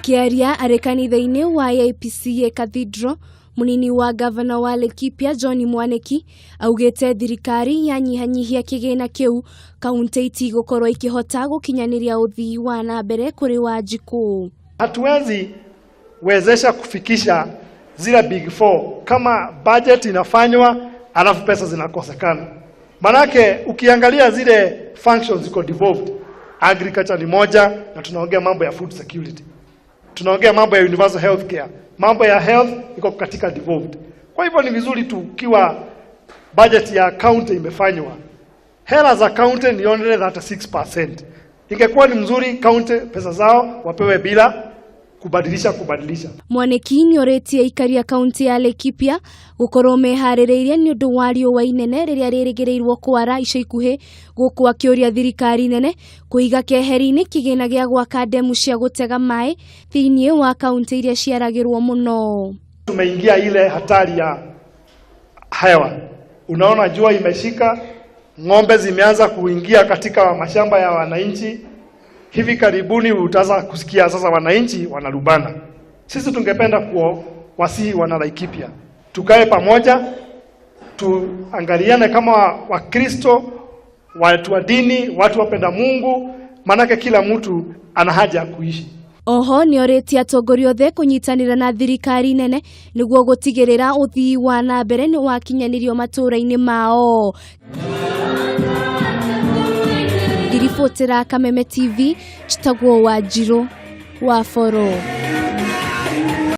Akĩaria arĩ kanitha-inĩ wa AIPCA Cathedral, mũnini wa gavana wa Laikipia John Mwaniki augĩte thirikari yanyihanyihia kĩgĩna kĩu kaunti itigũkorwo ikĩhota gũkinyanĩria ũthii wa na mbere kũrĩ Wanjikũ. Hatuwezi wezesha kufikisha zile big four kama budget inafanywa alafu pesa zinakosekana. Manake ukiangalia zile functions ziko devolved, agriculture ni moja, na tunaongea mambo ya food security, tunaongea mambo ya universal health care, mambo ya health iko katika devolved. Kwa hivyo ni vizuri tukiwa budget ya county imefanywa, hela za county ni only 36%. Ingekuwa ni mzuri county pesa zao wapewe bila kubadilisha kubadilisha. Mwaniki nĩorĩtie aikari a kaunti ya Laikipia gũkorwo meharĩrĩirie nĩ ũndũ wa riũa inene rĩrĩa rĩrĩgĩrĩirwo kwara ica ikuhĩ, gũkũ akĩũria thirikari nene kũiga keheri-inĩ kĩgĩna gĩa gwaka ndemu cia gũtega maĩ thĩinĩ wa kaunti iria ciaragĩrwo mũno. Tumeingia ile hatari ya hewa, unaona jua imeshika, ng'ombe zimeanza kuingia katika mashamba ya wananchi. Hivi karibuni utaanza kusikia sasa wananchi wanarubana. Sisi tungependa kuwasihi wana Laikipia tukae pamoja, tuangaliane kama Wakristo, watu wa dini, watu wapenda Mungu, manake kila mtu ana haja ya kuishi. Oho nĩorĩtie atongoria othe kũnyitanĩra na thirikari nene nĩguo gũtigĩrĩra ũthii wa na mbere nĩ wakinyanĩrio matũũra-inĩ mao. Ngĩribotera Kameme TV, njĩtagwo Wanjirũ wa Boro.